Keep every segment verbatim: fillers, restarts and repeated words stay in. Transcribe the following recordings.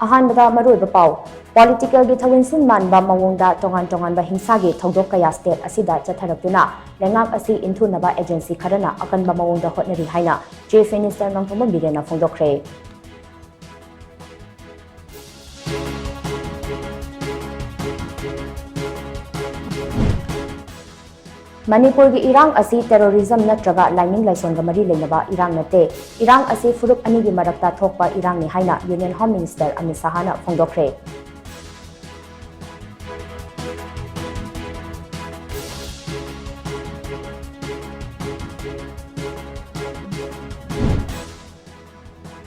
ꯑꯍꯥꯟꯕꯗ ꯃꯔꯨꯑꯣꯏꯕ ꯄꯥꯎ꯫ Politicalꯒꯤ ꯊꯧꯑꯣꯏꯟꯁꯤꯟ ꯃꯥꯟꯕ ꯃꯑꯣꯡꯗ ꯇꯣꯉꯥꯟ ꯇꯣꯉꯥꯟꯕ ꯍꯤꯡꯁꯥꯒꯤ ꯊꯧꯗꯣꯛ ꯀꯌꯥ state ꯑꯁꯤꯗ ꯆꯠꯊꯔꯛꯇꯨꯅ ꯂꯩꯉꯥꯛ ꯑꯁꯤ ꯏꯟꯊꯨꯅꯕ agency ꯈꯔꯅ ꯑꯀꯟꯕ ꯃꯑꯣꯡꯗ ꯍꯣꯠꯅꯔꯤ ꯍꯥꯏꯅ Chief Minister ꯅꯣꯡꯊꯣꯝꯕꯝ ꯕꯤꯔꯦꯟꯅ ꯐꯣꯡꯗꯣꯛꯈ꯭ꯔꯦ꯫ ꯃꯅꯤꯄꯨꯔꯒꯤ ꯏꯔꯥꯡ ꯑꯁꯤ terrorism ꯅꯠꯇ꯭ꯔꯒ ꯂꯥꯏꯅꯤꯡ ꯂꯥꯏꯁꯣꯟꯒ ꯃꯔꯤ ꯂꯩꯅꯕ ꯏꯔꯥꯡ ꯅꯠꯇꯦ꯫ ꯏꯔꯥꯡ ꯑꯁꯤ ꯐꯨꯔꯨꯞ ꯑꯅꯤꯒꯤ ꯃꯔꯛꯇ ꯊꯣꯛꯄ ꯏꯔꯥꯡꯅꯤ ꯍꯥꯏꯅ Union Home Minister Amit ꯁꯍꯥꯅ ꯐꯣꯡꯗꯣꯛꯈ꯭ꯔꯦ꯫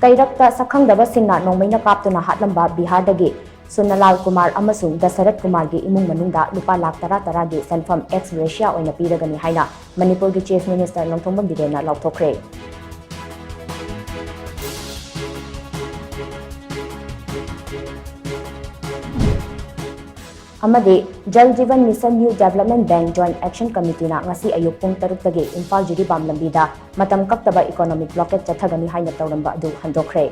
ꯀꯩꯔꯛꯇ ꯁꯛꯈꯪꯗꯕꯁꯤꯡꯅ ꯅꯣꯡꯃꯩꯅ ꯀꯥꯞꯇꯨꯅ ꯍꯥꯠꯂꯝꯕ ꯕꯤꯍꯥꯔꯗꯒꯤ ꯁꯨꯅꯂꯥꯜ Kumar ꯑꯃꯁꯨꯡ ꯗꯁꯔꯠ ꯀꯨꯃꯥꯔꯒꯤ ꯏꯃꯨꯡ ꯃꯅꯨꯡꯗ ꯂꯨꯄꯥ ꯂꯥꯈ ꯇꯔꯥ ꯇꯔꯥꯒꯤ ꯁꯦꯟꯐꯝ ex gratia ꯑꯣꯏꯅ ꯄꯤꯔꯒꯅꯤ ꯍꯥꯏꯅ ꯃꯅꯤꯄꯨꯔꯒꯤ Chief Minister ꯅꯣꯡꯊꯣꯝꯕꯝ ꯕꯤꯔꯦꯟꯅ ꯂꯥꯎꯊꯣꯛꯈ꯭ꯔꯦ꯫ ꯑꯃꯗꯤ Jal Jeevan Mission New Development Bank Joint Action Committeeꯅ ꯉꯁꯤ ꯑꯌꯨꯛ ꯄꯨꯡ ꯇꯔꯨꯛꯇꯒꯤ ꯏꯝꯐꯥꯜ ꯖꯤꯔꯤꯕꯥꯝ ꯂꯝꯕꯤꯗ ꯃꯇꯝ ꯀꯛꯇꯕ economic blockade ꯆꯠꯊꯒꯅꯤ ꯍꯥꯏꯅ ꯇꯧꯔꯝꯕ ꯑꯗꯨ ꯍꯟꯗꯣꯛꯈ꯭ꯔꯦ꯫